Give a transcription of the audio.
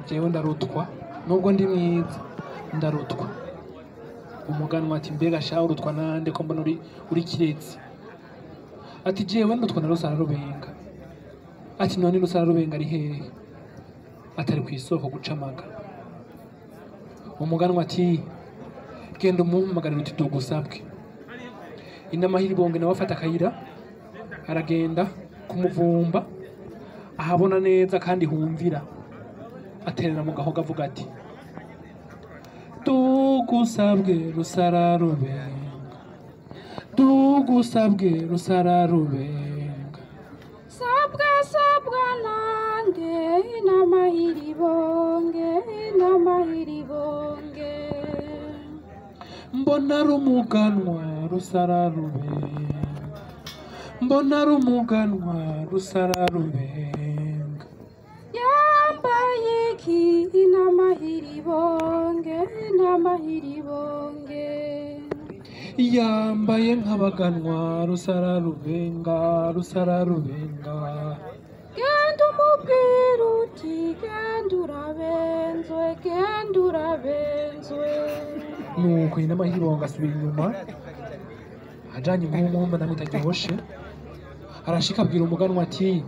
Jewe ndarutwa, nubwo ndi mwiza ndarutwa. Umuganwa ati: "Mbega sha, urutwa nande ko mbona uri kirezi?" Ati: "Jewe ndutwa na Rusararubenga." Ati: "None Rusararubenga ari hehe?" Atari ku isoko guca amaga. Umuganwa ati: "Genda umumpamagarira uti dugusabwe." Inamahiribonge nawe afata akayira, aragenda kumuvumba ahabona neza kandi humvira, aterera mu gahogo, avuga ati: "Tugusabwe Rusararubenga, tugusabwe Rusararubenga." Sabwa, sabwa nande, n'amahiribonge, n'amahiribonge? Mbona ari umuganwa Rusararubenga, mbona ari umuganwa Rusararubenga. Yambaye iki, n'amahiribonge, n'amahiribonge? Yambaye nk'abaganwa, Rusararubenga, Rusararubenga. Genda umubwira uti: "Genda urabenzwe, genda urabenzwe." Nuko nyina Mahiribongo asubira inyuma ajanye inkumumba ndamwita Gihoshe, arashika abwira umuganwa ati: